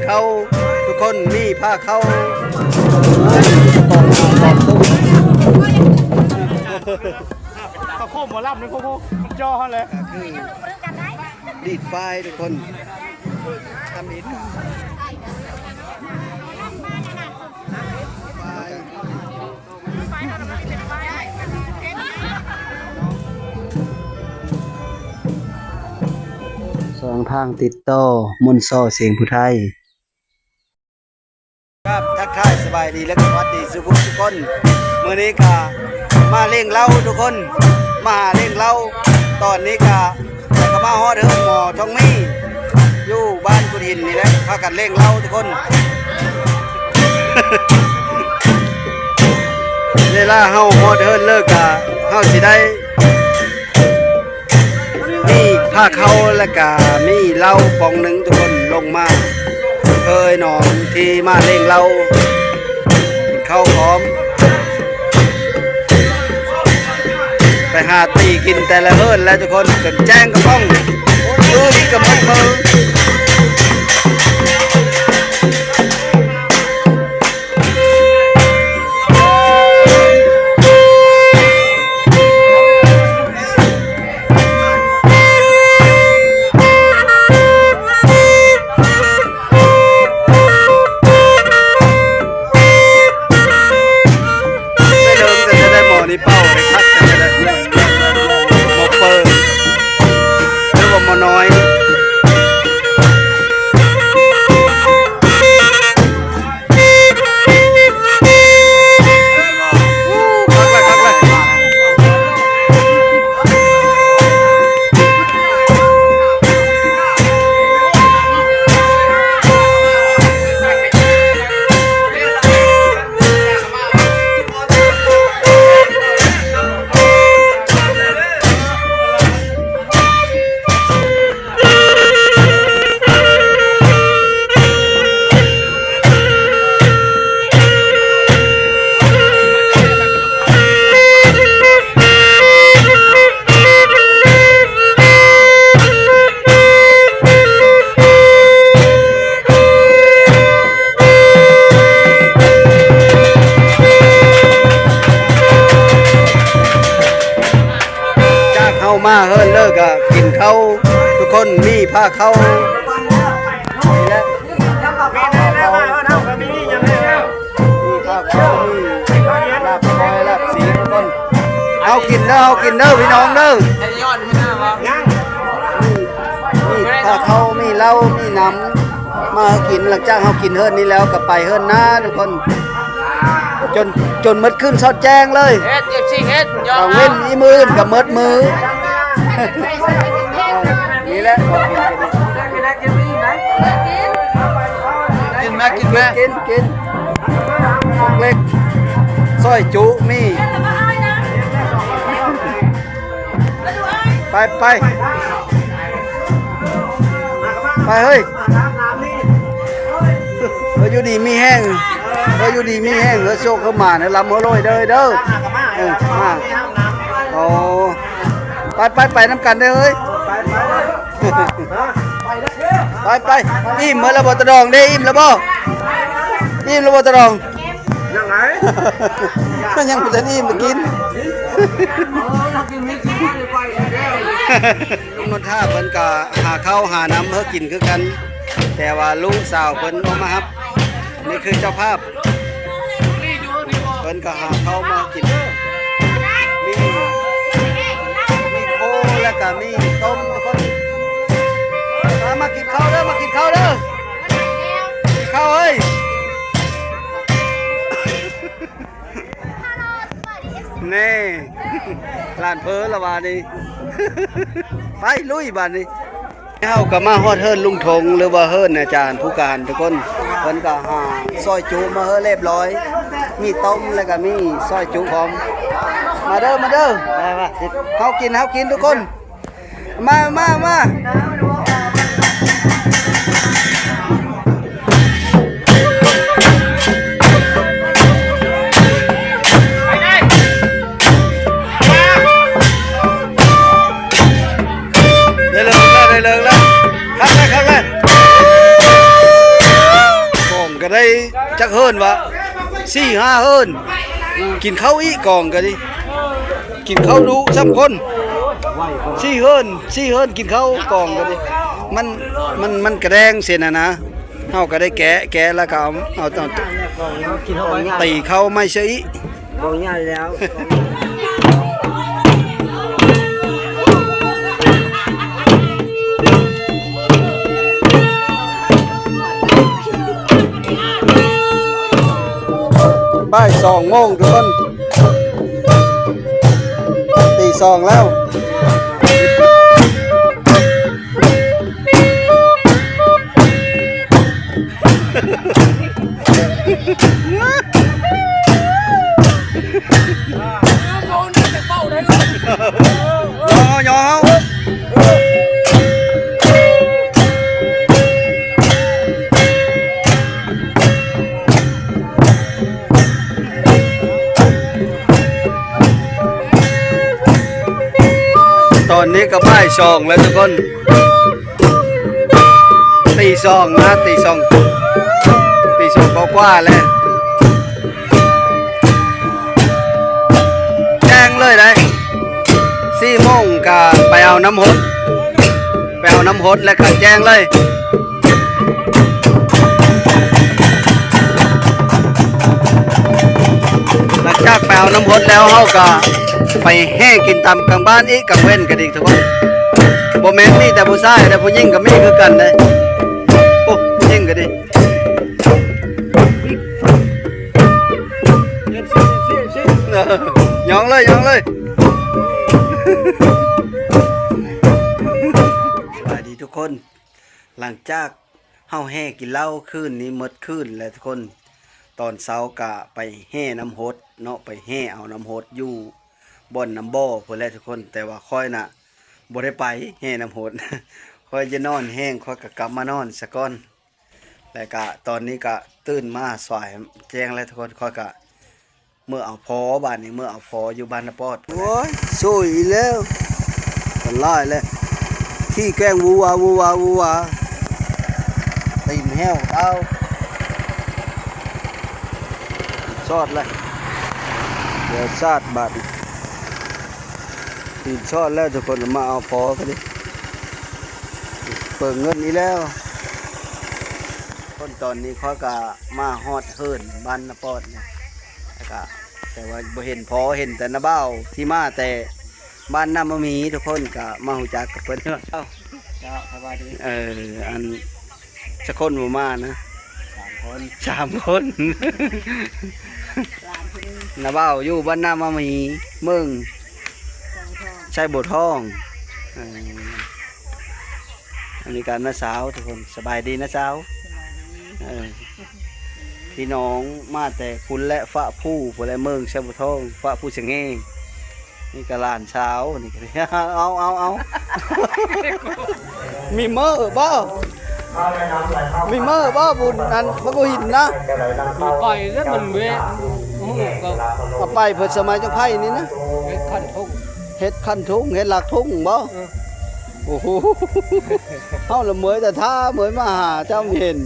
ເຂົ້າ ທຸກຄົນມີພາເຂົ້າ ເຂົ້າໂຄມໝໍລຳນີ້ ໂອ້ໂຫ ມັນຈໍຫັ້ນແຫຼະ ດີດຝ້າຍທຸກຄົນ ທຳອິດ ຊ່ອງທາງຕິດຕໍ່ ມົນຊໍ ສຽງຜູ້ໄທ. ຄັບ ທັກທາຍສະບາຍດີ ແລະ ກະສະຫວັດດີສູ່ທຸກຄົນ. ມື້ນີ້ກະມາລ້ຽງເຫຼົ້າທຸກຄົນ ມາຫາລ້ຽງເຫຼົ້າ. ຕອນນີ້ກະ ກະມາຮອດເຮືອນໝໍທອງມີ ຢູ່ບ້ານກຸດຫີນນີ້ແຫຼະ ພາກັນລ້ຽງເຫຼົ້າທຸກຄົນ. ເວລາເຮົາຮອດເຮືອນແລ້ວກະ ເຮົາຊິໄດ້ ມີພາເຂົ້າ ແລະກະມີເຫຼົ້າປອງໜຶ່ງ ທຸກຄົນລົງມາເອີຍນ້ອງທີ່ມາລ້ຽງເຫຼົ້າ ກິນເຂົ້າພ້ອມ ໄປຫາຕີກິນແຕ່ລະເຮືອນແລ້ວທຸກຄົນ ຈົນແຈ້ງກະປ່ອງ ມື້ນີ້ກະໝົດມື້. ໄປເດີ່ນກັນຈະໄດ້ໝໍນີ້ເປົ່າໄດ້ຄັກກັນຈະໄດ້ ໝໍເປີຫຼືວ່າໝໍນ້ອຍ. ຈາກເຮົາມາເຮືອນເລີກະກິນເຂົ້າ ທຸກຄົນມີພາເຂົ້ານີ້ແຫຼະ ມີພາເຂົ້າ ມີລາບກ້ອຍ ລາບຊີ້ນ ທຸກຄົນ ເຮົາກິນເດີ ເຮົາກິນເດີ ພີ່ນ້ອງເດີ ມີ ມີພາເຂົ້າ ມີເຫຼົ້າ ມີນ້ຳ ມາກິນ ຫຼັງຈາກເຮົາກິນເຮືອນນີ້ແລ້ວກະໄປເຮືອນໜ້າທຸກຄົນ ຈົນ ຈົນໝົດຄືນຊອດແຈ້ງເລີຍ ເຮັດ ເອັຟຊີ ເຮັດ ກາງເວັນອີ່ມື້ອື່ນກະໝົດມື້ ນີ້ແຫຼະ ກິນແມ່ ກິນແມ່ ກິນ ກິນ ເລັກ ຊອຍຈຸມີ. ໄປ ໄປ ໄປເຮີ້ຍ ເອີ ຢູ່ດີມີແຮງ ເອີ ຢູ່ດີມີແຮງ ເອີ ໂຊກເຂົ້າມານະ ລຳເຮີ້ຍໂລຍເດີ ເອີ ມາ ໂອ້ ໄປ ໄປ ໄປນຳກັນເດີເຮີ້ຍ ໄປ ໄປ ໄປ ໄປ ອີ່ມເບີດແລ້ວບໍ່ຕາດອງເດ້ ອີ່ມແລ້ວບໍ່ ອີ່ມແລ້ວບໍ່ຕາດອງ ຍັງໄງ ມັນຍັງບໍ່ທັນອີ່ມ ໄປກິນ ລຸງນົນທາເພິ່ນກະຫາເຂົ້າຫານ້ຳເຮີ້ກິນຄືກັນ ແຕ່ວ່າລູກສາວເພິ່ນບໍ່ມາຮັບ ນີ້ຄືເຈົ້າພາບ ເພິ່ນກະຫາເຂົ້າມາກິນ ມີ ມີໂຄ ແລ້ວກະມີຕົ້ມທຸກຄົນ ມາ ມາກິນເຂົ້າເດີ ມາກິນເຂົ້າເດີ ເຂົ້າເຮີ້ຍ. ແນ່ ຫຼານເພີລະບາດນີ້ ໄປລຸຍບາດນີ້ ເຮົາກະມາຮອດເຮືອນລຸງທົງ ຫຼືວ່າເຮືອນອາຈານຜູ້ການທຸກຄົນ ເພິ່ນກະຫາຊອຍຈຸມາເຮີ້ລຽບຮ້ອຍ ມີຕົ້ມແລ້ວກະມີຊອຍຈຸພ້ອມ ມາເດີ ມາເດີ ເຮົາກິນ ເຮົາກິນທຸກຄົນ. ມາ ມາ ມາ ໄດ້ເລີກແລ້ວ ໄດ້ເລີກແລ້ວ ຄັກແລ້ວ ຄັກແລ້ວ. ຈັກເຮືອນວະ ສີ່ຫ້າເຮືອນ ກິນເຂົ້າອີກ ກອງກໍດີ ກິນເຂົ້າດຸຊ້ຳຄົນ ສີ່ເຮືອນ ສີ່ເຮືອນກິນເຂົ້າ ກອງກໍດີ ມັນ ມັນ ມັນກະແດງເຊັ່ນນັ້ນນະ ເຮົາກໍໄດ້ແກະ ແກະແລ້ວກໍເອົາ ເອົາ ເອົາ ຕີເຂົ້າໃໝ່ເສຍອີກ ກອງໃຫຍ່ແລ້ວ ບ່າຍສອງໂມງທຸກຄົນ ຕີສອງແລ້ວ. ຕອນນີ້ກໍບ່າຍສອງແລ້ວທຸກຄົນ ຕີສອງນະ ຕີສອງ ຕີສອງກວ່າໆແລ້ວ ແຈ້ງເລີຍໄດ໋ ສີ່ໂມງກໍໄປເອົານ້ຳຫົດ ໄປເອົານ້ຳຫົດແລ້ວກໍແຈ້ງເລີຍ. ຫຼັງຈາກໄປເອົານ້ຳຫົດແລ້ວ ເຮົາກໍໄປແຫ່ກິນຕາມກາງບ້ານອີກ ກາງເວັນກໍດີທຸກຄົນ ບໍ່ແມ່ນມີແຕ່ຜູ້ຊາຍເດ້ ຜູ້ຍິງກໍມີຄືກັນເດ້ ໂອ້ ຜູ້ຍິງກໍດີ ຍ່ອງເລີຍ ຍ່ອງເລີຍ ສະບາຍດີທຸກຄົນ. ຫຼັງຈາກເຮົາແຫ່ກິນເຫຼົ້າຄືນນີ້ໝົດຄືນແລ້ວທຸກຄົນ ຕອນເຊົ້າກະໄປແຫ່ນ້ຳຫົດເນາະ ໄປແຫ່ເອົານ້ຳຫົດຢູ່ບ່ອນນ້ຳບໍ່ພຸ້ນແຫຼະທຸກຄົນ ແຕ່ວ່າຂ້ອຍນະບໍ່ໄດ້ໄປແຫ່ນ້ຳຫົດ ຂ້ອຍຈະນອນແຮງ ຂ້ອຍກະກັບມານອນສາກ່ອນ ແລ້ວກະຕອນນີ້ກະຕື່ນມາສວາຍແຈ້ງແລ້ວທຸກຄົນ ຂ້ອຍກະ ເມືອເອົາພໍ ບາດນີ້ເມືອເອົາພໍຢູ່ບ້ານນາປອດ. ໂອ້ຍ ໂຊຍອີກແລ້ວ ອັນຕະລາຍແລ້ວ ຂີ້ແກ້ງວູວາ ວູວາ ວູວາ ຕີນແຫ້ວຕາວ ຊອດແລ້ວ ດຽວຊາດບາດນີ້ ຕີນຊອດແລ້ວ ທຸກຄົນມາເອົາພໍກັນດິ ເປີງເງິນອີກແລ້ວ. ຄົນຕອນນີ້ຂ້ອຍກະມາຮອດເຮືອນບ້ານນາປອດນີ້ ແລ້ວກະ ແຕ່ວ່າບໍ່ເຫັນພໍ ເຫັນແຕ່ນ້າບ່າວທີ່ມາແຕ່ບ້ານນ້ຳມະໝີ ທຸກຄົນກະມາຮູ້ຈັກກັບເພິ່ນ. ເຈົ້າ ເຈົ້າ ສະບາຍດີ. ເອີ ອັນ ຈັກຄົນບໍ່ມານະ? ສາມຄົນ ສາມຄົນ ນ້າບ່າວຢູ່ບ້ານນ້ຳມະໝີ ເມືອງ ໄຊບົວທອງ ເອີ ອັນນີ້ກະນ້າສາວທຸກຄົນ ສະບາຍດີນ້າສາວ ສະບາຍດີ ເອີ ພີ່ນ້ອງມາແຕ່ພຸ້ນແຫຼະ ຟ້າພູພຸ້ນແຫຼະ ເມືອງໄຊບົວທອງ ຟ້າພູສະແຫງ ນີ້ກະຫຼານສາວ ນີ້ກະ ເອົາ ເອົາ ເອົາ ມີເມີບໍ່? ມີເມີບໍ່? ບຸນອັນບັກຫົວຫີນນະ ໄປແລ້ວມັນແວະ ເອົາໄປເພິ່ນສະໄໝຈັກໄຜນີ້ນະ ເຮັດຂັນທຸງ ເຮັດຂັນທຸງ ເຮັດຫຼັກທຸງບໍ່? ເອີ ໂອ້ໂຫ ເຮົາລະເມີຍແຕ່ຖ້າ ເມີຍມາຫາເຈົ້າເຫັນ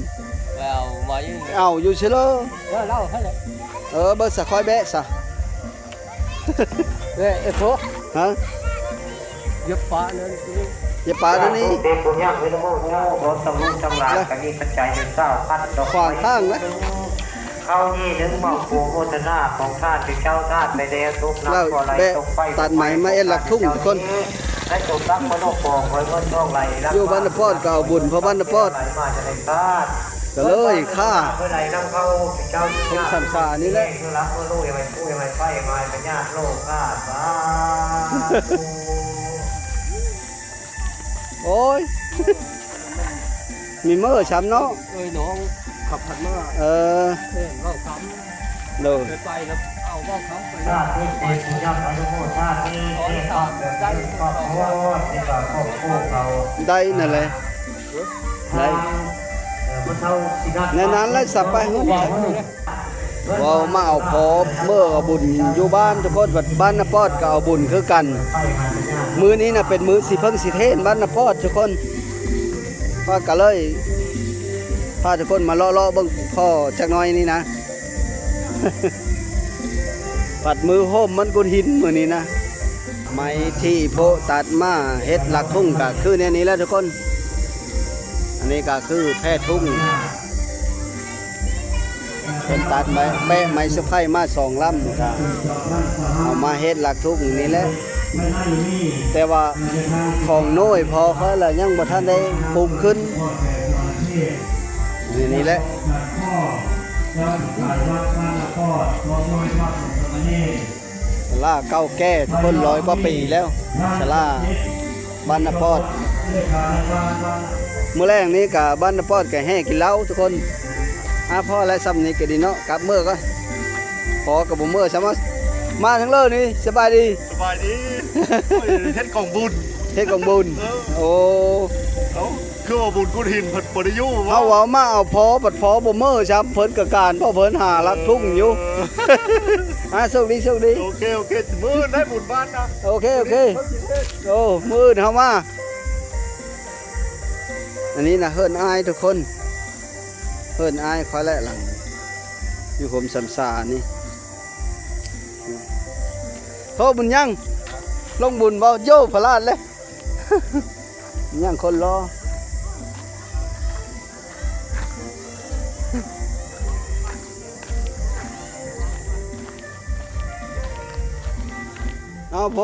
ແລ້ວມາຢູ່ ເອົາຢູ່ເຊີເລີ ເອີ ເອົາຫັ້ນແຫຼະ ເອີ ເບິ່ງສະ ຄ່ອຍແບະສະ ເອີ ໂທ ຮະ ຢ່າປະນັ້ນ ຢ່າປະນັ້ນນີ້ ເປັນບຸນຍາກເປັນໂມ ໂອ້ ບໍ່ຕ້ອງລຸງຕ້ອງຫຼານ ກະມີປັດໄຈຢູ່ຊາວພັນດອກ ຂວາງທາງນະ ເຂົ້າຍີ່ໜຶ່ງ ເວົ້າໂປໂມທະນາຂອງທ່ານເປັນເຈົ້າທາດໄປແລ້ວ ຕົກໜັກກໍໄຫຼຕົກໄປ ຕັດໄມ້ມາເຮັດຫຼັກທຸງທຸກຄົນ ໃຫ້ສົມດັງມະໂນປອງ ໃຫ້ເງິນທອງໄຫຼ ຢູ່ບ້ານນາປອດກໍເອົາບຸນ ເພາະບ້ານນາປອດ ໄຫຼມາຈະໄດ້ທາດ ກໍເລີຍຂ້າ ເມື່ອໃດນຳເຂົາເປັນເຈົ້າ ຄົນສຳສານີ້ແຫຼະ ເມື່ອລັບເມື່ອລຸຍ ໃຫ້ຜູ້ໃຫ້ໄຟ ໃຫ້ພະຍາດໂລກຂ້າ ສາທຸ ໂອ້ຍ ມີເມີຊ້ຳເນາະ ເອີຍ ນ້ອງຂັບຜ່ານມາ ເອີ ເອີ ເວົ້າຄຳ ໂດຍ ໄປ ໄປແລ້ວ ເອົາເວົ້າຄຳໄປ ຊາດນີ້ເປັນຜູ້ຍັບອະນຸໂມທານີ ເທພະເກີດຂຶ້ນຄອບຄົວ ທີ່ວ່າຄອບຄົວເຂົາ ໄດ້ນັ້ນແຫຼະ ໄດ້ ເອີ ຜູ້ເຖົ້າຊິນັດ ແນວນັ້ນແຫຼະ ສັບໄປຫຸ້ນ ເວົ້າມາເອົາພໍ ເມືອເອົາບຸນຢູ່ບ້ານທຸກຄົນ ບັດບ້ານນາປອດກໍເອົາບຸນຄືກັນ ມື້ນີ້ນະເປັນມື້ຊິເພິ່ງຊິເທນບ້ານນາປອດທຸກຄົນ ວ່າກໍເລີຍ ພາທຸກຄົນມາເລາະໆເບິ່ງພໍ້ຈັກໜ້ອຍນີ້ນະ. ພັດມືໂຮມມັນກຸດຫີນມື້ນີ້ນະ. ໄມ້ທີ່ໂພະຕັດມາເຮັດຫຼັກທຸງກະຄືແນວນີ້ແຫຼະທຸກຄົນ. ອັນນີ້ກະຄືແພທຸງ. ເພິ່ນຕັດໄມ້ ແບະໄມ້ສະໄພມາສອງລຳ ກະເອົາມາເຮັດຫຼັກທຸງນີ້ແຫຼະ. ແຕ່ວ່າຂອງນ້ອຍພໍເຂົາລະຍັງບໍ່ທັນໄດ້ປຸກຂຶ້ນ. ນີ້ ນີ້ແຫຼະ ສາລາເກົ່າແກ່ທຸກຄົນ ຮ້ອຍກວ່າປີແລ້ວ ສາລາບ້ານນາປອດ. ມື້ແລງນີ້ກະບ້ານນາປອດກະແຫ່ກິນເຫຼົ້າທຸກຄົນ. ອາ ພໍແລ້ວ ສ່ຳນີ້ກະດີເນາະ ກັບເມືອກ່ອນ. ພໍກະບໍ່ເມືອຊ້ຳ. ມາທາງເລີນີ້ ສະບາຍດີ ສະບາຍດີ. ໂອ້ຍ ເຮັດກອງບຸນ ເຮັດກອງບຸນ. ເອີ ໂອ້ ເອົ້າ ຄືວ່າບຸນກຸດຫີນເພິ່ນບໍ່ໄດ້ຢູ່. ເຮົາເວົ້າມາເອົາພໍ ບັດພໍບໍ່ເມືອຊ້ຳ ເພິ່ນກະການ ເພາະເພິ່ນຫາລັກທຸງຢູ່. ເອີ ອາ ໂຊກດີ ໂຊກດີ. ໂອເຄ ໂອເຄ ມື້ອື່ນໄດ້ບຸນບ້ານນະ. ໂອເຄ ໂອເຄ ໂອ້ ມື້ອື່ນເຮົາມາ. ອັນນີ້ນະເຮືອນອ້າຍທຸກຄົນ ເຮືອນອ້າຍຂ້ອຍແຫຼະ ຫຼັງຢູ່ໂຮມສຳສານີ້. ໂທ ບຸນຍັງ ລົງບຸນບໍ່? ໂຢ ພະລາດເລີຍ ຍັງຄົນລໍ. ເອົາໂພ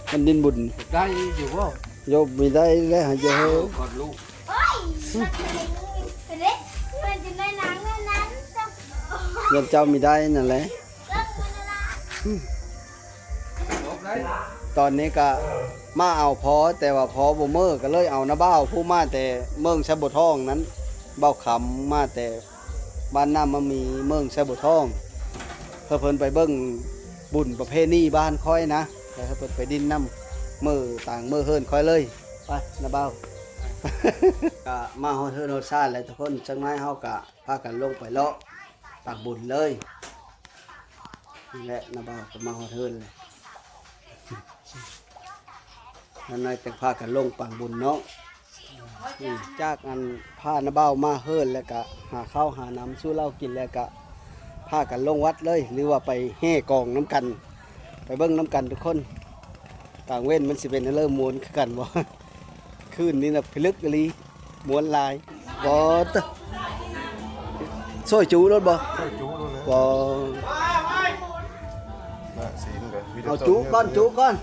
ແຜ່ນດິນບຸນ ໄດ້ຢູ່ບໍ່? ໂຍ ມີໄດ້ແລ້ວ ໃຫ້ເຈົ້າເຮີ ກອດລູກ. ໂອ້ຍ ມັນຈະໄດ້ ມັນຈະໄດ້ນາງເງິນນັ້ນ ເງິນເຈົ້າມີໄດ້ນັ້ນແຫຼະ. ຕອນນີ້ກະມາເອົາພໍ ແຕ່ວ່າພໍບໍ່ເມີ ກະເລີຍເອົານ້າບ່າວຜູ້ມາແຕ່ເມືອງໄຊບົວທອງນັ້ນ ບ່າວຄຳມາແຕ່ ບ້ານນ້ຳມະມີ ເມືອງໄຊບົວທອງ ເພື່ອເພິ່ນໄປເບິ່ງບຸນປະເພນີບ້ານຂ້ອຍນະ ແລ້ວເພິ່ນໄປດິນນຳເມືອຕ່າງເມືອເຮືອນຂ້ອຍເລີຍ. ໄປ ນ້າບ່າວ ກະມາຮອດເຮືອນຮອດຊານແລ້ວທຸກຄົນ ຈັກໜ້ອຍເຮົາກະພາກັນລົງໄປເລາະປາກບຸນເລີຍ. ນີ້ແຫຼະ ນ້າບ່າວກະມາຮອດເຮືອນແລ້ວ ນ້ອຍໆ ຈັ່ງພາກັນລົງປາກບຸນເນາະ. ອືມ ຈາກອັນພານ້າບ່າວມາເຮືອນ ແລ້ວກະຫາເຂົ້າຫານ້ຳສູ່ເຫຼົ້າກິນ ແລ້ວກະພາກັນລົງວັດເລີຍ ຫຼືວ່າໄປແຫ່ກອງນຳກັນ ໄປເບິ່ງນຳກັນທຸກຄົນ. ກາງເວັນມັນຊິເປັນອັນເລີມ່ວນຄືກັນບໍ່? ຄືນນີ້ນະພິລຶກອີ່ຫຼີ ມ່ວນຫຼາຍ. ບໍ່ຕະ ຊ່ອຍຈຸໂລດບໍ່? ຊ່ອຍຈຸໂລດເລີຍ. ບໍ່ ນະ ຊີ້ນກະມີແຕ່ ເອົາຈຸກ່ອນ ຈຸກ່ອນ.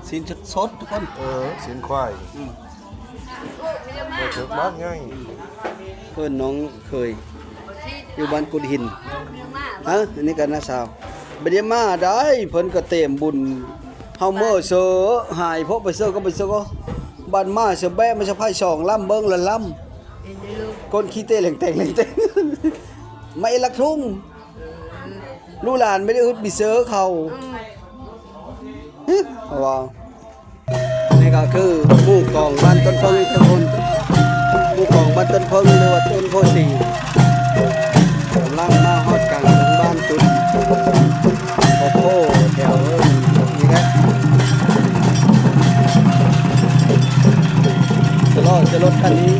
ຊີ້ນສົດໆ ທຸກຄົນ. ເອີ ຊີ້ນຄວາຍ. ອືມ ບໍ່ຖືກບາດໃຫຍ່. ເອີ້ນນ້ອງເຂີຍ ຢູ່ບ້ານກຸດຫີນ. ຮະ ອັນນີ້ກະນ້າສາວ. ບໍ່ໄດ້ມາໄດ້ ເພິ່ນກະເຕັມບຸນ ເຮົາເມີເຊີ ຫາຍເພາະໄປເຊີກະໄປເຊີກະ ບັດມາເຊີແບະມາສະໄພສອງລຳ ເບິ່ງລະລຳ ເຫັນຢູ່ ກົ້ນຂີ້ເຕະແຫຼງແຕງແຫຼງແຕງ. ມາເອັດຫຼັກທຸງ ລູກຫຼານບໍ່ໄດ້ອຶດມີເຊີເຂົາ. ອືມ ຮຶ ວ່າ ນີ້ກະຄືໝູ່ກອງບ້ານຕົ້ນເຜິ້ງທຸກຄົນ ໝູ່ກອງບ້ານຕົ້ນເຜິ້ງ ຫຼືວ່າຕົ້ນໂພສີ ກຳລັງມາຮອດກາງເທິງບ້ານຈຸດໂຄໂຄແຖວນີ້ແຫຼະ. ສະຫຼໍສະລົດຄັນນີ້.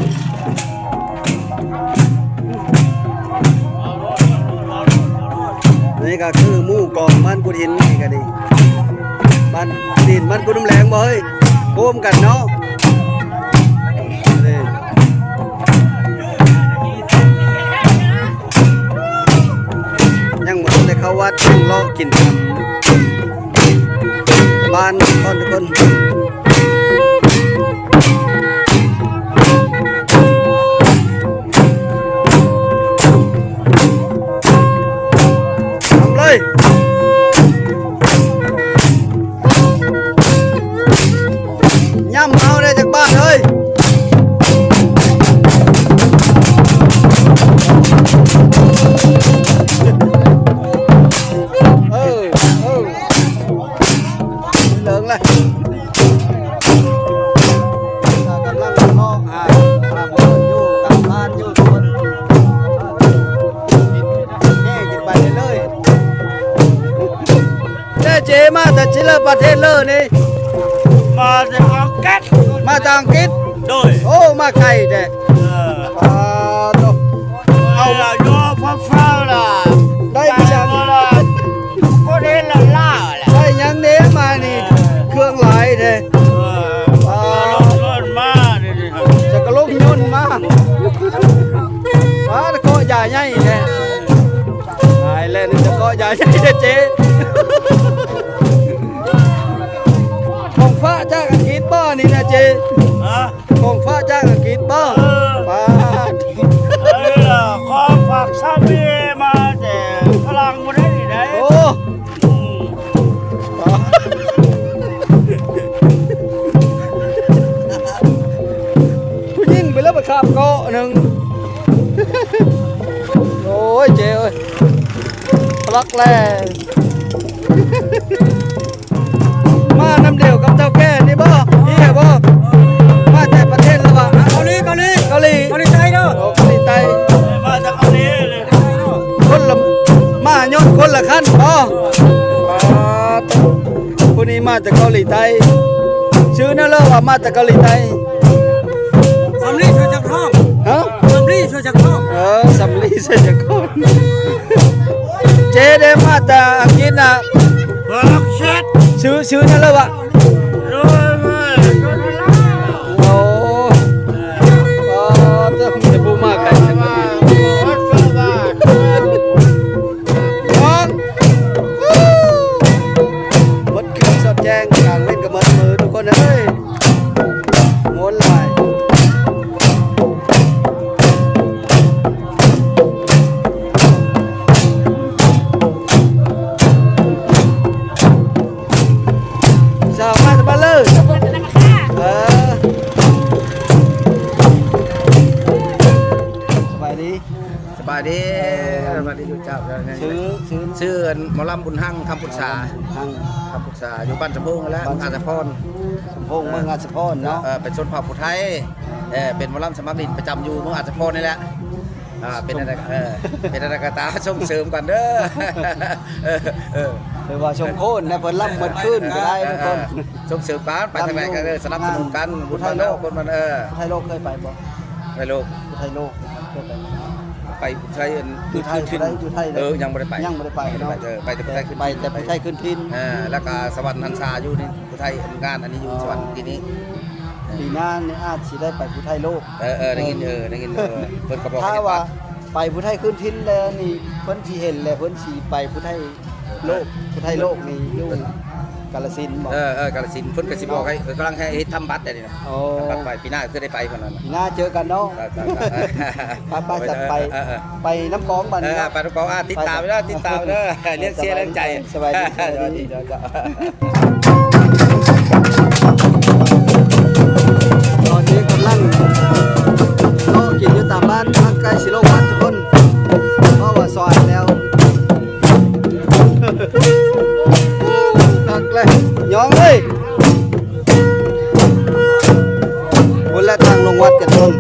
ນີ້ກະຄືໝູ່ກອງບ້ານກຸດຫີນນີ້ກະດີ ບ້ານຫີນ ບ້ານກຸດນ້ຳແລງບໍ່ເຮີ້ຍ ຮ່ວມກັນເນາະ. ນີ້ ຍັງບໍ່ທັນໄດ້ເຂົ້າວັດ ຍັງເລາະກິນຕາມ ບ້ານກ່ອນທຸກຄົນ. ນຳເລີຍ ຍຳເອົາແດ່ຈັກບາດເຮີ້ຍ. ເອີ ເອີ ເລີງແລ້ວ ກຳລັງເລາະຫາ ຫາບ່ອນຢູ່ຕາມບ້ານຢູ່ທຸກຄົນ ແຫ່ກິນໄປເລື້ອຍໆ. ແຕ່ເຈມາແຕ່ຊິເລີ ປະເທດເລີນີ້ ມາແຕ່ອັງກິດ ມາແຕ່ອັງກິດ. ໂດຍ ໂອ້ ມາໄກແທ້ ເອີ ປາໂຕ ເອົາ ເອົາຢູ່ຟ້າໆລະ ໄດ້ຫຍັງ ບໍ່ລະ ຄົນເຫັນລະລາວລະ ໄດ້ຫຍັງເດ້ມານີ້ ເອີ ເຄື່ອງຫຼາຍແທ້ ເອີ ປາ ລົງຍົນມາເດນີ້ ຈະກະລົງຍົນມາ ປາ ເກາະຢາໃຫຍ່ແທ້ ຕາຍແລ້ວ ຈະເກາະຢາໃຫຍ່ແທ້ເຈ ຂອງຝາກຈາກອັງກິດບໍ່ນີ້ນະເຈ? ຮະ? ຂອງຝາກຈາກອັງກິດບໍ່? ເອີ ປາດ ເອີ ຂອງຝາກສາມີມາແຕ່ຝຣັ່ງພຸ້ນເດ້ນີ້ໃດ໋. ໂອ້ ອືມ ຜູ້ຍິງໄປແລ້ວໄປຄາບເກາະໜຶ່ງ. ໂອ້ຍ ເຈເອີຍ ພະລັກແລ ມານຳດຽວກັບເຖົ້າແກ່ນີ້ບໍ່? ນີ້ແຫຼະບໍ່? ມາແຕ່ປະເທດລະວະ? ເກົາຫຼີ ເກົາຫຼີ ເກົາຫຼີ ເກົາຫຼີໃຕ້ເດີ. ໂອ້ ເກົາຫຼີໃຕ້ ມາຈາກເກົາຫຼີເລີຍ. ຄົນລະ ມາຍົນຄົນລະຄັນບໍ່? ປາດ ຜູ້ນີ້ມາຈາກເກົາຫຼີໃຕ້. ຊື່ແນວເລີວ່າມາຈາກເກົາຫຼີໃຕ້. ສຳລີຊ່ວຍຈັກທ້ອງ. ຮະ? ສຳລີຊ່ວຍຈັກທ້ອງ. ເອີ ສຳລີຊ່ວຍຈັກທ້ອງ. ເຈເດມາແຕ່ອັງກິດນະ. ບັກເຊັດ ຊື່ ຊື່ນັ້ນເລີວະ? ໂດຍ ໂອ້ ອໍ ແຕ່ຜູ້ມາໄກຈັງ ນ້ອງ ໝົດຄືນສອດແຈ້ງ ກາງເວັນກໍໝົດມື້ ທຸກຄົນເອີຍ. ມ່ວນຫຼາຍ ສາວມາຈາກບ້ານເລີ. ເອີ ສະບາຍດີ. ສະບາຍດີ ເອີ ສະບາຍດີຢູ່ເຈົ້າ. ຊື່ ຊື່ ຊື່ອັນ ໝໍລຳບຸນຮັງ ຄຳພຸດສາ. ບຸນຮັງ ຄຳພຸດສາ ຢູ່ບ້ານສຳໂພງຫັ້ນແຫຼະ ບ້ານ ເມືອງອາດສະພອນ ສຳໂພງ ເອີ ເມືອງອາດສະພອນເນາະ. ເອີ ເປັນຊົນເຜົ່າຜູ້ໄທ ເອີ ເປັນໝໍລຳສະໝັກຫຼິ້ນປະຈຳຢູ່ເມືອງອາດສະພອນນີ້ແຫຼະ. ອ່າ ເປັນອັນໃດ ເອີ ເປັນອັນໃດກໍຕາມ ສົ່ງເສີມກັນເດີ. ເອີ ເອີ ຖືວ່າສົມຄວນນະ ເພິ່ນລຳໝົດຄືນກໍໄດ້ ເອີ ທຸກຄົນ ເອີ ສົ່ງເສີມກັນ ໄປທາງໃດກໍ ເອີ ສະໜັບສະໜູນກັນ ບຸນບ້ານເຮົາ ຄົນມັນ ເອີ ໄທໂລກເຄີຍໄປບໍ່? ໄທໂລກ ໄທໂລກເຄີຍໄປ ໄປໄທອັນ ຢູ່ໄທ ຢູ່ໄທ ເອີ ຍັງບໍ່ໄດ້ໄປ ຍັງບໍ່ໄດ້ໄປເນາະ. ເອີ ໄປແຕ່ໄທຂຶ້ນ ໄປແຕ່ໄທຂຶ້ນຖິ່ນ. ເອີ ແລ້ວກໍສະຫວັນຫັນສາຢູ່ນີ້ ຜູ້ໄທອັນງານອັນນີ້ຢູ່ສະຫວັນທີ່ນີ້. ປີໜ້ານີ້ອາດຊິໄດ້ໄປຜູ້ໄທໂລກ. ເອີ ເອີ ໄດ້ຍິນ ເອີ ໄດ້ຍິນ ເອີ ເພິ່ນກໍບອກ ຖ້າວ່າໄປຜູ້ໄທຂຶ້ນຖິ່ນແລ້ວນີ້ ເພິ່ນຊິເຫັນແລ້ວ ເພິ່ນຊິໄປຜູ້ໄທໂລກ. ເອີ ຜູ້ໄທໂລກນີ້ຢູ່ກາລະສິນບໍ? ເອີ ເອີ ກາລະສິນ ເພິ່ນກໍຊິບອກໃຫ້ ເອີ ກຳລັງໃຫ້ເຮັດທຳບັດໄດ້ນີ້ນະ. ໂອ້ ທຳບັດໄປ ປີໜ້າຄືໄດ້ໄປພຸ້ນນະ. ປີໜ້າເຈີກັນເນາະ. ໄປ ໄປ ໄປ ໄປນຳກອງບັດນີ້ເນາະ. ເອີ ໄປນຳກອງ ອ່າ ຕິດຕາມເດີ ຕິດຕາມເດີ ລຽນເຊຍແຮງໃຈ. ສະບາຍດີ ສະບາຍດີ ສະບາຍດີ. ຕອນນີ້ກຳລັງເລາະກິນຢູ່ຕາມບ້ານ ທາງໃກ້ຊິລົງວັດທຸກຄົນ ເພາະວ່າສອນແລ້ວ. ຄັກເລີຍ ຍອງເອີຍ. ພຸ້ນແຫຼະທາງລົງວັດກະຕົນ.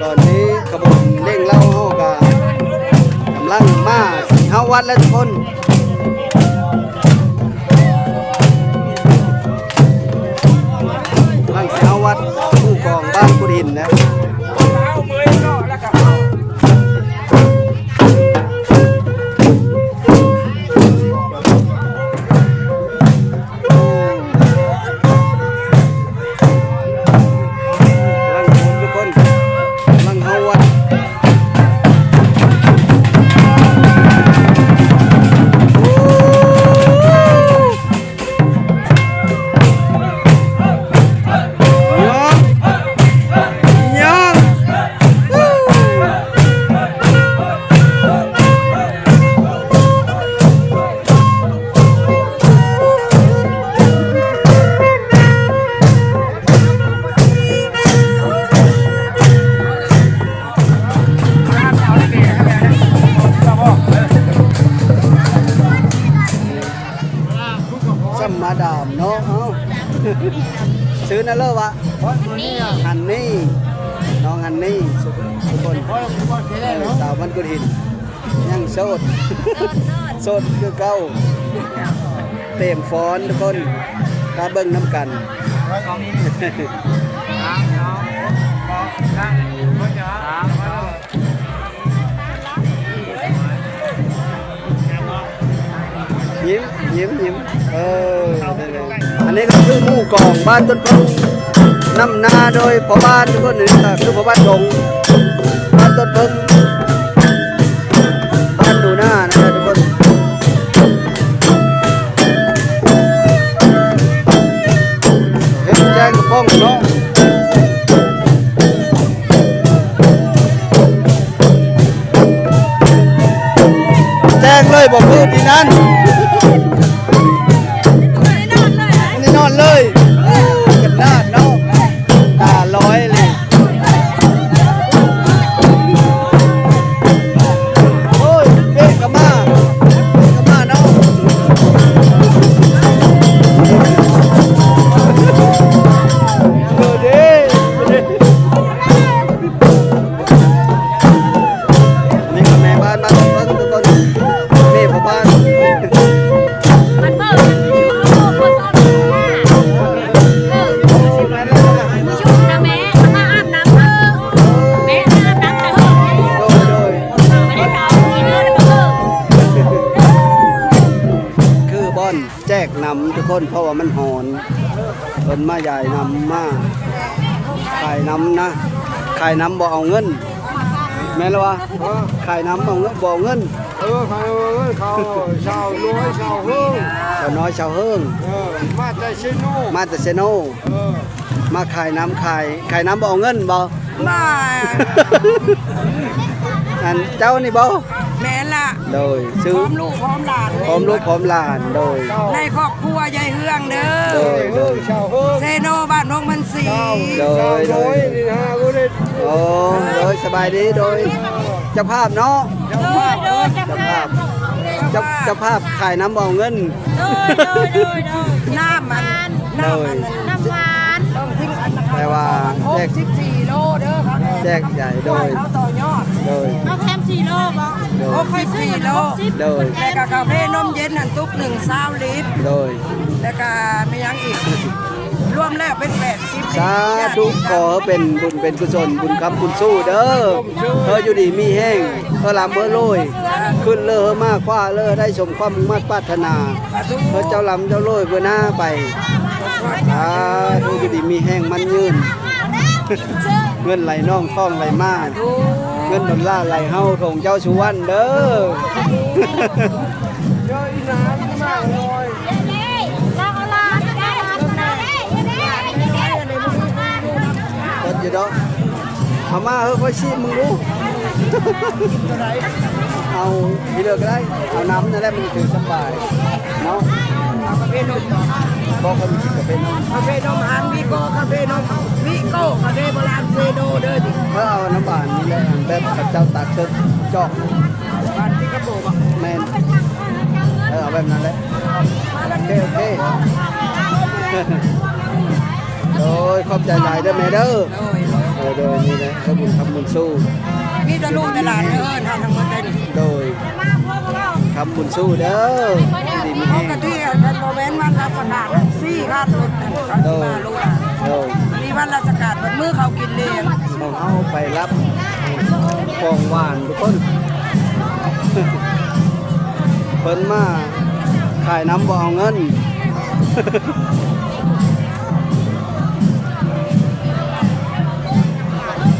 ຕອນນີ້ຂະບວນເລັ່ງເຫຼົ້າເຮົາກະກຳລັງມາຊິເຮົາວັດແລ້ວທຸກຄົນ. ກຳລັງຊິເຮົາວັດ ໝູ່ກອງບ້ານກຸດຫີນນະ. ດາມເນາະ ເອົ້າ ຊື່ນັ້ນເລີວະ ຮັນນີ ນ້ອງຮັນນີ ສຸຄົນ ເອີ ສາວບ້ານກຸດຫີນ ຍັງໂສດ ໂສດຄືເກົ່າ ເຕັມຟອນທຸກຄົນ ມາເບິ່ງນຳກັນ. ຍິ້ມ ຍິ້ມ ຍິ້ມ ເອີ ອັນນີ້ກໍຄືໝູ່ກອງບ້ານຕົ້ນເຜິ້ງ ນຳໜ້າໂດຍພໍ່ບ້ານທຸກຄົນ ນີ້ກໍຄືພໍ່ບ້ານດົງ ບ້ານຕົ້ນເຜິ້ງ ບ້ານໜູນານະທຸກຄົນ. ເຮັດແຈ້ງກະປ໋ອງເນາະ ແຈ້ງເລີຍບໍ່ຄືທີ່ນັ້ນ ນອນເລີຍ ຂະໜາດເນາະ ຕາລອຍເລີຍ. ໂອ້ຍ ເບກກະມາ ເບກກະມາເນາະ ເອີເດ້ ນີ້ກໍແມ່ບ້ານ ບ້ານເບິ່ງທຸກຄົນ ແມ່ພໍ່ບ້ານ ມັນເບິ່ງ ເອີ ເອີ ຊຸບນະແມ່ ມາອາບນ້ຳເອີ ແມ່ມາອາບນ້ຳເອີ ໂດຍ ໂດຍ ບໍ່ໄດ້ເອົາກິນເອີ ຄືບ່ອນ ແຈກນ້ຳທຸກຄົນ ເພາະວ່າມັນຮ້ອນ ເພິ່ນມາຢາຍນ້ຳ ມາຂາຍນ້ຳນະ ຂາຍນ້ຳບໍ່ເອົາເງິນ ແມ່ນລະວະ? ເອີ ຂາຍນ້ຳເອົາເງິນ ບໍ່ເອົາເງິນ ເອີ ຂາຍເອົາເງິນ ເຂົາຊາວນ້ອຍຊາວເຮີ້ງ ຊາວນ້ອຍຊາວເຮີ້ງ ເອີ ມາແຕ່ເຊໂນ ມາແຕ່ເຊໂນ ເອີ ມາຂາຍນ້ຳ ຂາຍ ຂາຍນ້ຳບໍ່ເອົາເງິນບໍ່? ມາ ອັນເຈົ້ານີ້ບໍ່? ແມ່ນລະ ໂດຍ ຊື່ ພ້ອມລູກພ້ອມຫຼານ ພ້ອມລູກພ້ອມຫຼານ ໂດຍ ໃນຄອບຄົວຍາຍເຮືອງເດີ ໂດຍ ໂດຍ ເຊໂນບ້ານນົກມັນສີ ໂດຍ ໂດຍ ໂອ້ ໂດຍ ສະບາຍດີ ໂດຍ ເຈົ້າພາບເນາະ ໂດຍ ໂດຍ ເຈົ້າພາບ ເຈົ້າ ເຈົ້າພາບຂາຍນ້ຳບໍ່ເອົາເງິນ ໂດຍ ໂດຍ ໂດຍ ໂດຍ ນ້ຳມັນ ໂດຍ ນ້ຳຫວານ ແຕ່ວ່າແຈກ ຫົກສິບສີ່ໂລເດີ ແຈກໃຫຍ່ ໂດຍ ເຂົາຕໍ່ຍອດ ໂດຍ ເອົາແຖມສີ່ໂລບໍ່? ໂດຍ ຫົກສິບສີ່ໂລ ໂດຍ ແລ້ວກໍກາເຟນົມເຢັນຫັ້ນຕຸກໜຶ່ງຊາວລິດ ໂດຍ ແລ້ວກໍມີຫຍັງອີກ? ລວມແລ້ວເປັນແປດສິບລິດ ສາທຸ ຂໍໃຫ້ເປັນບຸນເປັນກຸສົນ ບຸນຄ້ຳບຸນຊູ້ເດີ ເອີ ຢູ່ດີມີແຮງ ເອີ ລ່ຳເອີ ລວຍ ຂຶ້ນເລີ ເອີ ມາຄວ້າເລີ ໄດ້ສົມຄວາມມຸ່ງມາດປາດຖະໜາ ເອີ ເຈົ້າລ່ຳເຈົ້າລວຍເບິ່ນໜ້າໄປ ສາທຸ ຢູ່ດີມີແຮງໝັ້ນຍືນ ເງິນໄຫຼນອງທອງໄຫຼມາ ເງິນດອນລ່າໄຫຼເຮົາ ຂອງເຈົ້າສຸວັນເດີ ເພິ່ນຢູ່ດອກ ເອົາມາເຮີ້ ຂ້ອຍຊີມເບິ່ງດູ ເອົາທີ່ເລີກກໍໄດ້ ເອົານ້ຳນັ້ນແຫຼະ ມັນຖືສະບາຍເນາະ ເອົາກາເຟນົມ ບໍ່ ຂ້ອຍມີກິນກາເຟນົມ ກາເຟນົມ ອັນ ວິໂກ້ ກາເຟນົມ ວິໂກ້ ກາເຟໂບລານເຊໂນເດີ ເອີ ເອົານ້ຳຫວານນີ້ແຫຼະ ແບບເຂົາເຈົ້າຕັກເຊິ່ງຈອກ ບ້ານສິງກະໂປບໍ? ແມ່ນ ເອີ ເອົາແບບນັ້ນແຫຼະ ໂອເຄ ໂອເຄ ໂດຍ ຂອບໃຈຫຼາຍເດີແມ່ເດີ ໂດຍ ໂດຍ ໂດຍ ນີ້ແຫຼະ ເອີ ບຸນຄ້ຳບຸນຊູ້ ມີແຕ່ລູກແຕ່ຫຼານເດີ ເອີ ທາງໝົດເລີຍນີ້ ໂດຍ ຄ້ຳບຸນຊູ້ເດີ ດີມີແຮງ ປົກກະຕິ ບໍ່ແມ່ນວັນລາຊະການ ສີ່ຄັນລົດ ໂດຍ ໂດຍ ມີວັນລາຊະການ ເບິດມື້ເຂົາກິນເລງ ເຮົາໄປຮັບຂອງຫວານທຸກຄົນ ເພິ່ນມາຂາຍນ້ຳບໍ່ເອົາເງິນ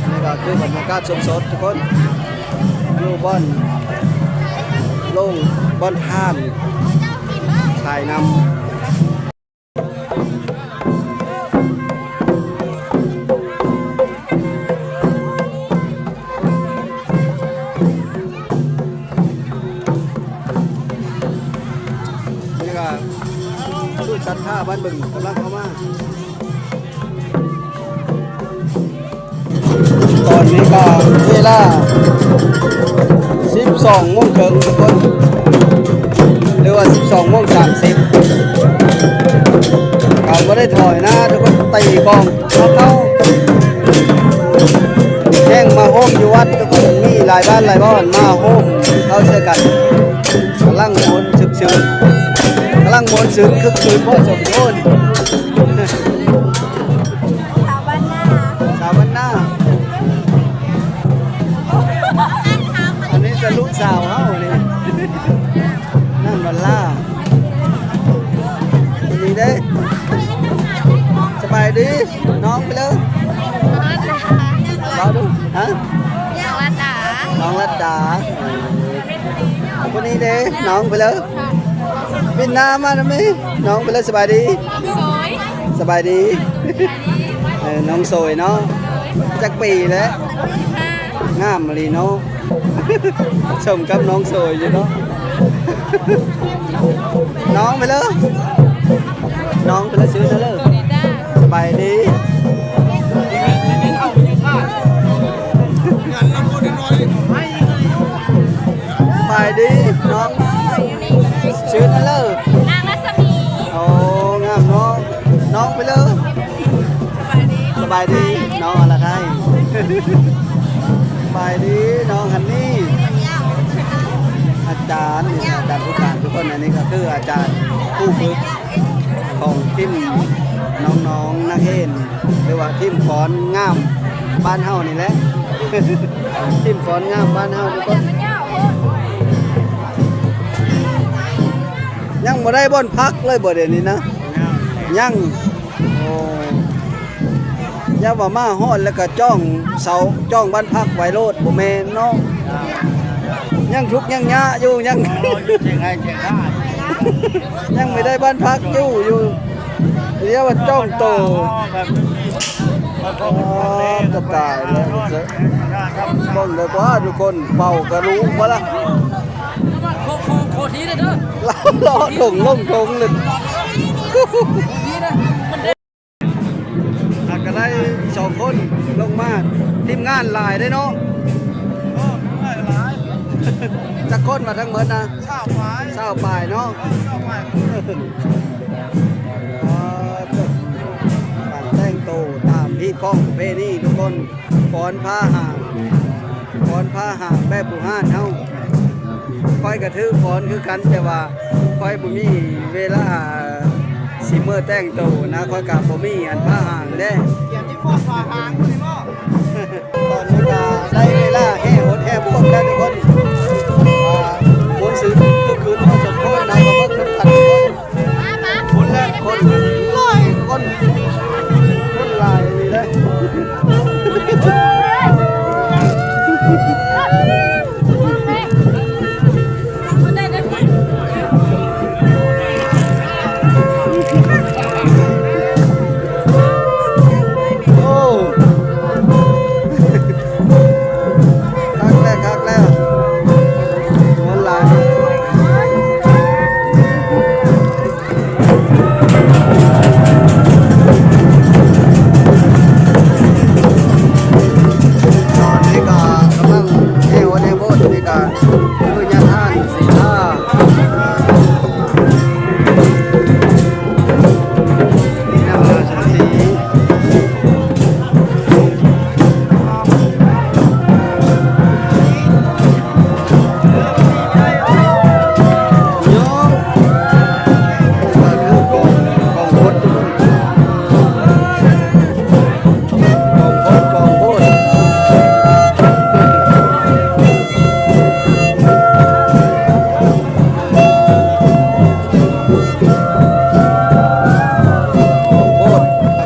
ນີ້ກໍຄືບັນຍາກາດສົດໆ ທຸກຄົນ ຢູ່ບ່ອນໂລງ ບ່ອນທ່ານຂາຍນ້ຳ. ນີ້ກໍຄືສັດທາບ້ານບຶງກຳລັງເຂົ້າມາ. ຕອນນີ້ກໍເວລາສິບສອງໂມງເຄິ່ງ ທຸກຄົນ ຫຼືວ່າສິບສອງໂມງສາມສິບ ບໍ່ໄດ້ຖອຍນະທຸກຄົນ ຕີກອງເຂົ້າ ແຮ່ງມາໂຮມຢູ່ວັດທຸກຄົນ ມີຫຼາຍບ້ານຫຼາຍບ່ອນມາໂຮມເຂົ້າໃສ່ກັນ ກຳລັງມ່ວນຊຶກຊືນ ກຳລັງມ່ວນຊືນຄຶກຄື້ນພໍສົມຄວນ. ສາວບ້ານນາ ສາວບ້ານນາ ອັນນີ້ກະລູກສາວເຮົານີ້ ນາງດອນລາ ນີ້ເດ້ ສະບາຍດີ ນ້ອງໄປເລີຍ ເວົ້າດູ ຮະ ນ້ອງລັດດາ ນ້ອງລັດດາ. ຄົນນີ້ເດ້ ນ້ອງໄປເລີຍ ປິ່ນໜ້າມານຳແມ່ ນ້ອງໄປເລີຍ ສະບາຍດີ ສະບາຍດີ ເອີ ນ້ອງໂສຍເນາະ ຈັກປີແລ້ວ? ງາມອີ່ຫຼີເນາະ ສົມກັບນ້ອງໂສຍຢູ່ເນາະ ນ້ອງໄປເລີຍ ນ້ອງໄປເລີຍ ຊື່ນະເລີຍ ສະບາຍດີ. ສະບາຍດີນ້ອງ ຊື່ນະເລີຍ ນາງລັດສະໝີ ໂອ້ ງາມເນາະ ນ້ອງໄປເລີຍ ສະບາຍດີ ສະບາຍດີ ນ້ອງອະລະໄທ ສະບາຍດີ ນ້ອງຮັນນີ ອາຈານນີ້ ອາຈານຜູ້ການທຸກຄົນ ອັນນີ້ກະຄືອາຈານຜູ້ຝຶກ ຂອງທີມນ້ອງໆນັກຮຽນ ຫຼືວ່າທີມຟ້ອນງາມບ້ານເຮົານີ້ແຫຼະ ທີມຟ້ອນງາມບ້ານເຮົາທຸກຄົນ ຍັງບໍ່ໄດ້ບ່ອນພັກເລີຍບໍ່ດຽວນີ້ນະ? ຍັງ ຍັງ ໂອ້ ຢ່າວ່າມາຮອດແລ້ວກະຈ້ອງເສົາ ຈ້ອງບ້ານພັກໄວ້ໂລດ ບໍ່ແມ່ນເນາະ ຍັງທຸກຍັງຍາກຢູ່ ຍັງ ຍັງບໍ່ໄດ້ບ້ານພັກຢູ່ ຢູ່ ດຽວວ່າຈ້ອງໂຕ ໂອ້ ຕາຍແລ້ວ ເບິ່ງເດີກວ່າທຸກຄົນ ເປົ່າກະລຸມາລະ ໂຄ ໂຄ ໂຄທີ່ເດີ ລະ ລະ ລົງ ລົງ ລົງເລີຍ. ອາ ກະໄດ້ສອງຄົນລົງມາ ທີມງານຫຼາຍເດ້ເນາະ ໂອ້ ຫຼາຍ ຈັກຄົນວ່າທັງໝົດນະ? ຊາວປາຍ ຊາວປາຍເນາະ ເອີ ຊາວປາຍ ອໍ ການແຕ່ງໂຕຕາມຮີດຄອງປະເພນີທຸກຄົນ ຟ້ອນຜ້າຫາງ ຟ້ອນຜ້າຫາງແບບບູຮານເຮົາ ຂ້ອຍກະຖືກຟ້ອນຄືກັນ ແຕ່ວ່າຂ້ອຍບໍ່ມີເວລາຊິເມືອແຕ່ງໂຕນະ ຂ້ອຍກະບໍ່ມີອັນຜ້າຫາງເດ້ ກຽມຊິຟ້ອນຜ້າຫາງພຸ້ນນີ້ບໍ? ຕອນນີ້ກະໄດ້ເວລາແຫ່ຫົດແຫ່ໂບດແລ້ວທຸກຄົນ ອ່າ ມ່ວນຊື່ນຄຶກຄື້ນພໍສົມຄວນນະ ມາເບິ່ງນຳກັນທຸກຄົນ. ຄົນແຫຼະ ຄົນຫຼາຍ ຄົນ ຄົນຫຼາຍອີ່ຫຼີເດ້. ໂອ້ ຄັກແລ້ວ ຄັກແລ້ວ ມ່ວນຫຼາຍ. ຕອນນີ້ກະກຳລັງແຫ່ຫົດແຫ່ໂບດ ນີ້ກະຄືຍາທ່ານສີທາ ຍາມາສາມສີ. ໂອ້ ກອງ ກອງໂພດ ກອງໂພດ ກອງໂພດ ກອງໂພດ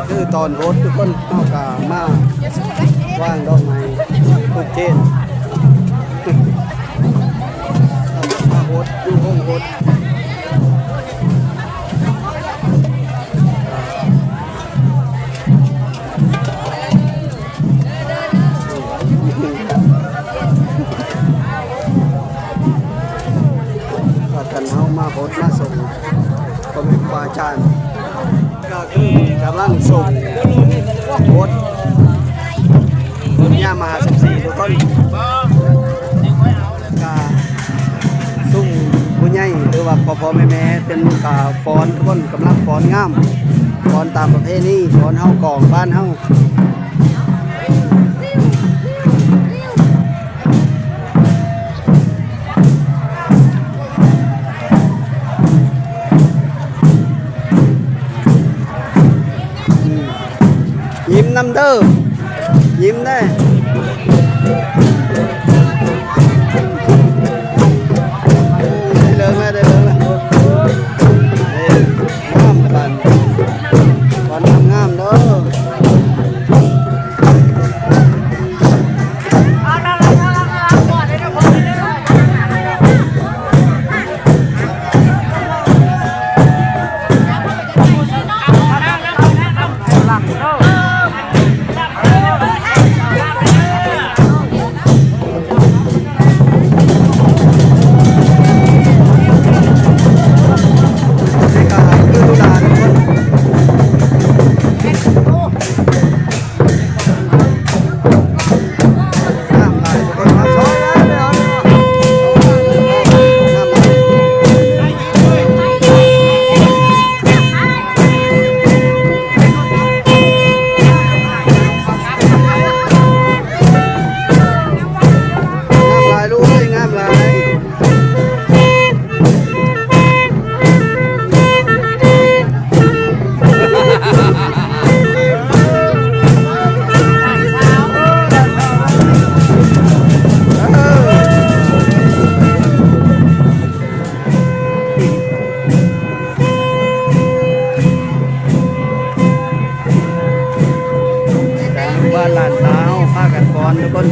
ຄືຕອນໂພດທຸກຄົນ. ເຮົາກະມາວາງດອກໄມ້ທູບທຽນ ມາຫົດຢູ່ໂຮງຫົດ ພາກັນເຮົາມາຫົດມາສົງ ພໍ່ແມ່ຄູບາອາຈານ ກະຄືກຳລັງສົງຫົດບຸນຍາມະຫາສົມສີທຸກຄົນ ກະຊຸມຜູ້ໃຫຍ່ ຫຼືວ່າພໍ່ໆແມ່ໆ ເພິ່ນກະຟ້ອນທຸກຄົນ ກຳລັງຟ້ອນງາມ ຟ້ອນຕາມປະເພນີ ຟ້ອນເຮົາ ກອງບ້ານເຮົາ. ຍິ້ມນຳເດີ ຍິ້ມແດ່. ໄດ້ເລີກແລ້ວ ໄດ້ເລີກແລ້ວ. ເອີ ງາມບາດນີ້ ບ້ານງາມໆເດີ. ງາມຫຼາຍລູກເອີຍ ງາມຫຼາຍ. ລູກຫຼານຕາເຮົາພາກັນຟ້ອນທຸກຄົນ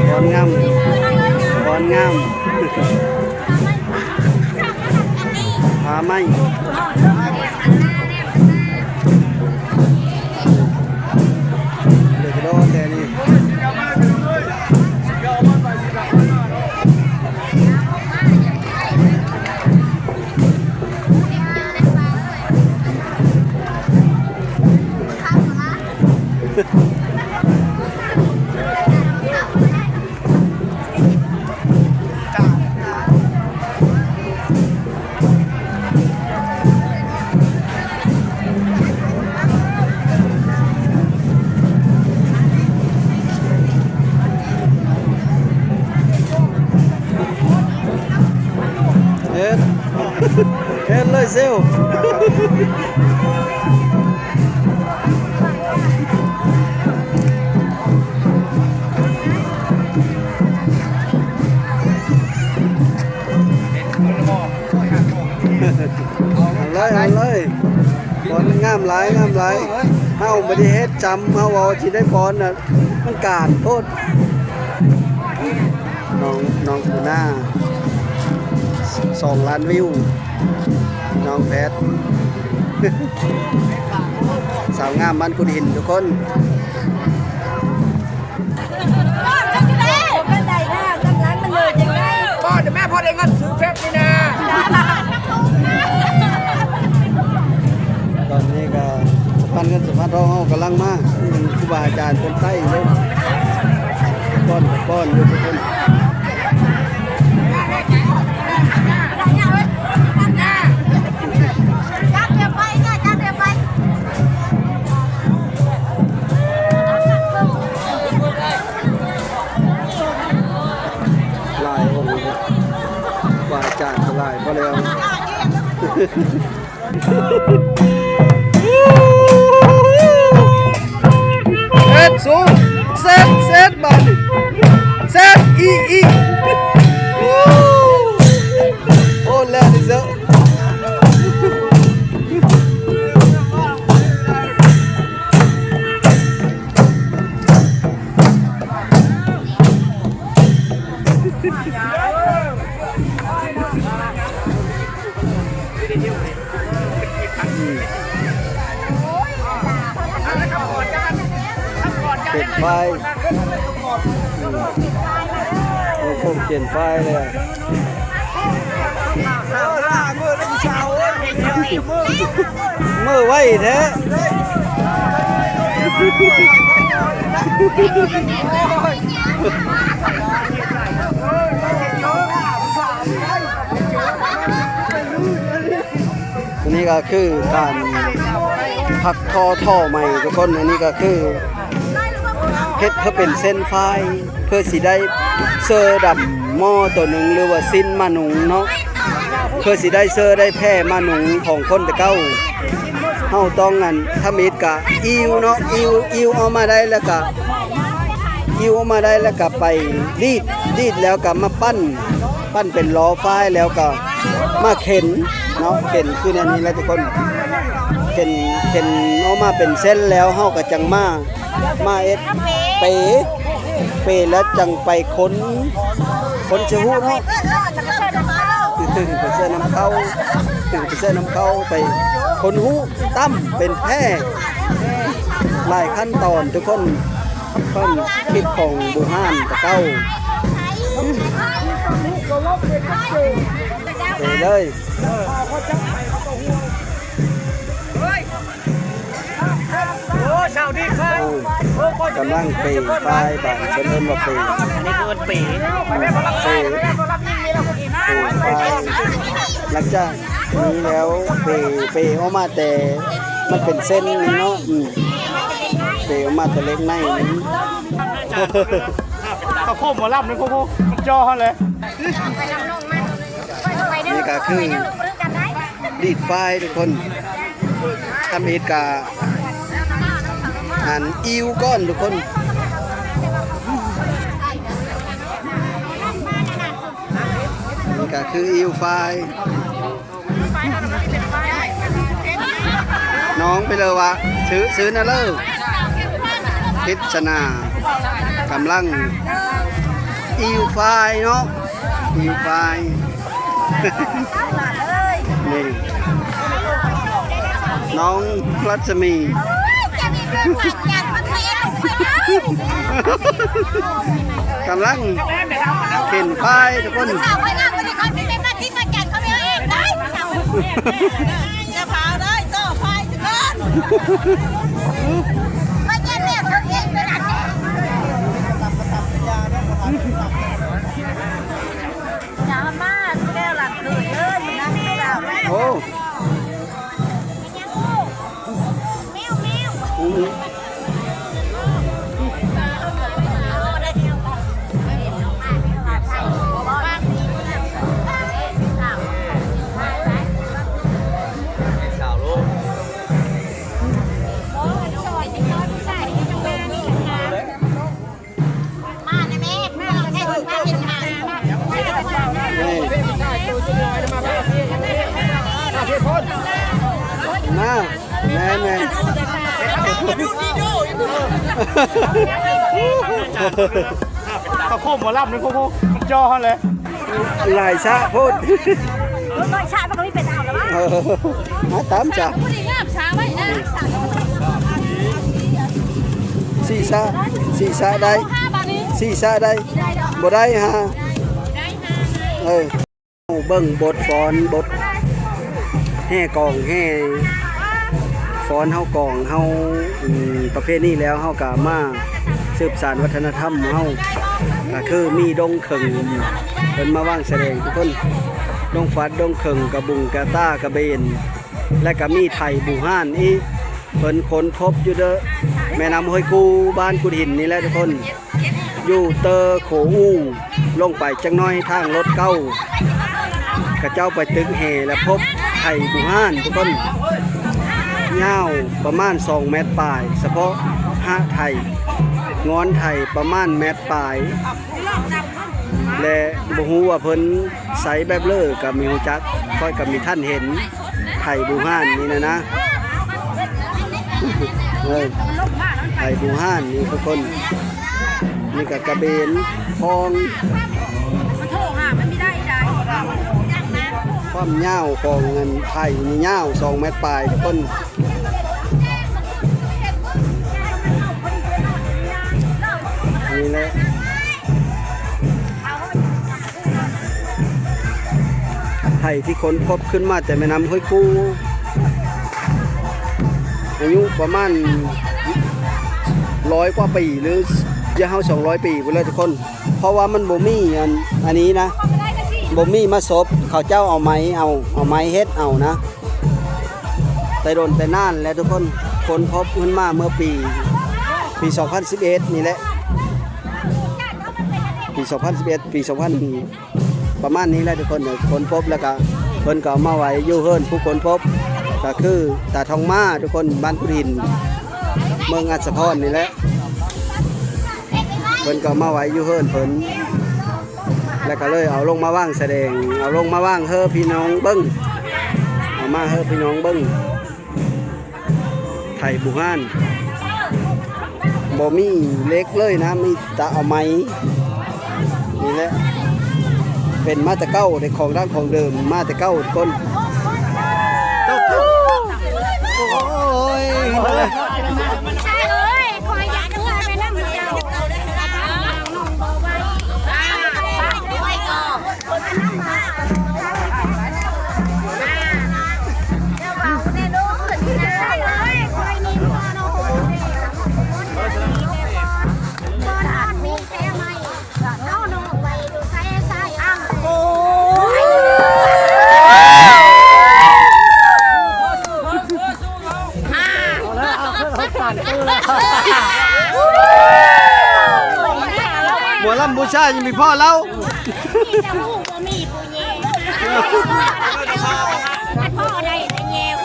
ຟ້ອນງາມ ຟ້ອນງາມ ຜ້າໄໝ້. ເດີກະໂດແຕ່ນີ້ ເຮັດ ເຮັດເລີຍເຊວ. ເອົາເລີຍ ເອົາເລີຍ ຟ້ອນງາມຫຼາຍ ງາມຫຼາຍ. ເຮົາບໍ່ໄດ້ເຮັດຈຳ ເຮົາເວົ້າຊິໄດ້ຟ້ອນນະ ມັນການໂພດ. ນ້ອງ ນ້ອງປູນາ ສອງລ້ານວິວ ນ້ອງແພດ ສາວງາມບ້ານກຸດຫີນທຸກຄົນ. ປ້ອນແມ່ ພໍໄດ້ເງິນຊື້ເພັດນີ້ນະ. ຕອນນີ້ກໍສະພານເງິນສະພານທອງເຮົາກຳລັງມາ ມີຄູບາອາຈານເພິ່ນໄຕ້ຢູ່ເດ້ ປ້ອນ ປ້ອນຢູ່ທຸກຄົນ. ຫຼາຍອົງເນາະ ຄຮູບາອາຈານກໍຫຼາຍພໍແລ້ວ. ເຊັດສູງ ເຊັດ ເຊັດ ບາດນີ້ ເຊັດ ອີ ອີ ໂອ້ ແລ່ນອີກແລ້ວ. ເປັນໄຟ ອືມ ໂອ້ ເປັນໄຟເລີຍ. ເມືອໄວແທ້. ອັນນີ້ກໍຄືການຖັກທໍ່ທໍ່ໃໝ່ທຸກຄົນ. ອັນນີ້ກໍຄືເຮັດເພື່ອເປັນເສັ້ນຝ້າຍ ເພື່ອຊິໄດ້ເສື້ອດຳໝໍ້ໂຕໜຶ່ງ ຫຼືວ່າສິ້ນມານຸງເນາະ, ເພື່ອຊິໄດ້ເສື້ອໄດ້ແພມານຸງຂອງຄົນແຕ່ເກົ່າ. ເຮົາຕ້ອງອັນ ທຳອິດກະອີ່ວເນາະ, ອີ່ວ ອີ່ວເອົາມາໄດ້ແລ້ວກະ ອີ່ວເອົາມາໄດ້ແລ້ວກະໄປດີດ, ດີດແລ້ວກະມາປັ້ນ, ປັ້ນເປັນລໍ້ຝ້າຍແລ້ວກະ ມາເຂັນເນາະ, ເຂັນຄືແນວນີ້ແຫຼະທຸກຄົນ. ເຂັນ ເຂັນອອກມາເປັນເສັ້ນແລ້ວ ເຮົາກໍຈັ່ງມາ ມາເຮັດເປ, ເປແລ້ວຈັ່ງໄປຄົນ, ຄົນເຊວຮູ້ເນາະ, ຕຶງໄປໃສ່ນ້ຳເຂົ້າ, ຕຶງໄປໃສ່ນ້ຳເຂົ້າ, ໄປຄົນຮູ້, ຕຳເປັນແຜ່. ຫຼາຍຂັ້ນຕອນທຸກຄົນ. ຄວາມຄິດຂອງບູຮານແຕ່ເກົ່າ. ເອີ ເລີຍ. ໂອ້ ຊາວດີຄັບ. ໂອ້ ກຳລັງເປຝ້າຍ ບາງຄົນເອີ້ນວ່າເປ. ອັນນີ້ຄືເອີ້ນເປ. ເປ ເປຝ້າຍ. ຫຼັງຈາກນີ້ແລ້ວ ເປ ເປອອກມາແຕ່ ມັນເປັນເສັ້ນນີ້ເນາະ. ອືມ ເປອອກມາແຕ່ເຫຼັກໃນນີ້. ເຂົາໂຄມໝໍລຳເລີຍ ໂຄມ ມັນຈໍ່ຫັ້ນແຫຼະ. ນີ້ກໍຄືດີດຝ້າຍທຸກຄົນ. ທຳອິດກະ ອັນ ອີ່ວກ່ອນທຸກຄົນ. ນີ້ກໍຄືອີ່ວຝ້າຍ. ນ້ອງໄປເລີຍວ່າ ຊື້ ຊື້ນະເລີ. ພິດຊະນາກຳລັງອີ່ວຝ້າຍເນາະ, ອີ່ວຝ້າຍ. ນີ້ ນ້ອງລັດສະໝີ ກຳລັງເຂັນຝ້າຍທຸກຄົນ. ໂອ້ ມາ ແມ່ນໆ ເຂົາໂຄມໝໍລຳນີ້ ໂຄມ ມັນຈໍ່ຫັ້ນແຫຼະ. ຫຼາຍຊະໂພດ ໂອ້ຍ ຊະມັນກໍມີເປັນເອົາລະວະ. ເອີ ມາຕາມຊະ ຜູ້ດີງາມຊະໄວ້ນະ. ສີ່ຊະ ສີ່ຊະໄດ້ ສີ່ຊະໄດ້ ບໍ່ໄດ້ຫາ. ເອີ ເບິ່ງບົດຟ້ອນ ບົດແຫ່ກອງແຫ່ຟ້ອນເຮົາກອງເຮົາ ອືມ ປະເພນີແລ້ວ ເຮົາກະມາສືບສານວັດທະນະທຳເຮົາ ກະຄືມີດົງເຂີງ ເພິ່ນມາວາງສະແດງທຸກຄົນ. ດົງຟາດ ດົງເຂີງ ກະບຸງ ກະຕ້າ ກະເບນ ແລະກະມີໄຖບູຮານອີກ. ເພິ່ນຄົ້ນພົບຢູ່ເດີ ແມ່ນ້ຳຫ້ວຍກູ່ ບ້ານກຸດຫີນນີ້ແຫຼະທຸກຄົນ. ຢູ່ເຕີໂຂອູ່ ລົງໄປຈັກໜ້ອຍທາງລົດເກົ່າ ເຂົາເຈົ້າໄປຕຶກແຫ ແລະພົບໄຖບູຮານທຸກຄົນ ຍາວປະມານສອງແມັດປາຍ ສະເພາະຮາກໄຖ ງອນໄຖປະມານແມັດປາຍ ແລະບໍ່ຮູ້ວ່າເພິ່ນໃຊ້ແບບເລີ ກໍມີຮູ້ຈັກ ຂ້ອຍກໍມີທັນເຫັນ ໄຖບູຮານນີ້ນະນະ ເອີ ໄຖບູຮານນີ້ທຸກຄົນ. ນີ້ກໍກະເບນຂອງ ຄວາມຍາວຂອງອັນໄຖນີ້ຍາວສອງແມັດປາຍທຸກຄົນ. ນີ້ແຫຼະ ໄຖທີ່ຄົ້ນພົບຂຶ້ນມາແຕ່ແມ່ນ້ຳຫ້ວຍຄູ່ ອາຍຸປະມານຮ້ອຍກວ່າປີ ຫຼື ຢ່າເຮົາສອງຮ້ອຍປີພຸ້ນແຫຼະທຸກຄົນ. ເພາະວ່າມັນບໍ່ມີອັນ ອັນນີ້ນະ ບໍ່ມີມາສົບ ເຂົາເຈົ້າເອົາໄມ້ເອົາ ເອົາໄມ້ເຮັດເອົານະ. ແຕ່ດົນແຕ່ນານແລ້ວທຸກຄົນ, ຄົ້ນພົບເພິ່ນມາເມື່ອປີ ປີສອງພັນສິບເອັດນີ້ແຫຼະ, ປີສອງພັນສິບເອັດ ປີສອງພັນ ປະມານນີ້ແຫຼະທຸກຄົນ. ຄົ້ນພົບແລ້ວກະເພິ່ນກໍເອົາມາໄວ້ຢູ່ເຮືອນຜູ້ຄົ້ນພົບ ກໍຄືຕາທອງມາທຸກຄົນ, ບ້ານກຸດຫີນ ເມືອງອັດສະພອນນີ້ແຫຼະ. ເພິ່ນກໍເອົາມາໄວ້ຢູ່ເຮືອນເພິ່ນ ແລ້ວກໍເລີຍເອົາລົງມາວາງສະແດງ, ເອົາລົງມາວາງໃຫ້ພີ່ນ້ອງເບິ່ງ, ເອົາມາໃຫ້ພີ່ນ້ອງເບິ່ງ. ໄທບູຮານ ບໍ່ມີເຫຼັກເລີຍນະ, ມີແຕ່ເອົາໄມ້ນີ້ແຫຼະ. ເປັນມາແຕ່ເກົ່າເດ້, ຂອງດັ້ງຂອງເດີມມາແຕ່ເກົ່າທຸກຄົນ. ໂອ້ຍ ໝໍລຳບູຊາຍັງມີພໍ່ລາວ. ມີແຕ່ຜູ້ບໍ່ມີຜູ້ແຍ່ ພໍ່ໄດ້ແຕ່ແຍ່ວ.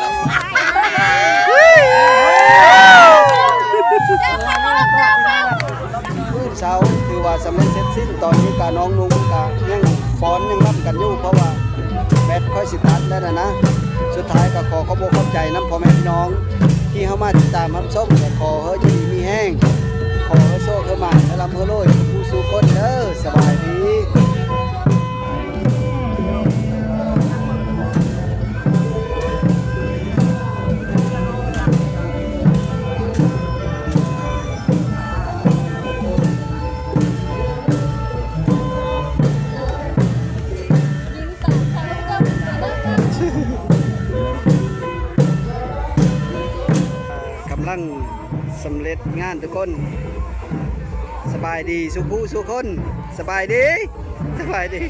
ມື້ເຊົ້າຖືວ່າສຳເລັດເສັດສິ້ນ. ຕອນນີ້ກະນ້ອງນຸ່ງກະຍັງຟ້ອນຍັງລຳກັນຢູ່ ເພາະວ່າແບັດຂ້ອຍຊິຕັດແລ້ວນະນະ. ສຸດທ້າຍກະຂໍຂອບອົກຂອບໃຈນຳພໍ່ແມ່ພີ່ນ້ອງ ທີ່ເຮົາມາຕິດຕາມຮັບຊົມ, ແລະ ຂໍໃຫ້ຢູ່ດີມີແຮງ, ຂໍໃຫ້ໂຊກໃຫ້ໝານ, ໃຫ້ລ່ຳໃຫ້ລວຍສູ່ຜູ້ສູ່ຄົນເດີ. ສະບາຍດີ. ກຳລັງສຳເລັດງານທຸກຄົນ. ສະບາຍດີສູ່ຜູ້ສູ່ຄົນ. ສະບາຍດີ ສະບາຍດີ.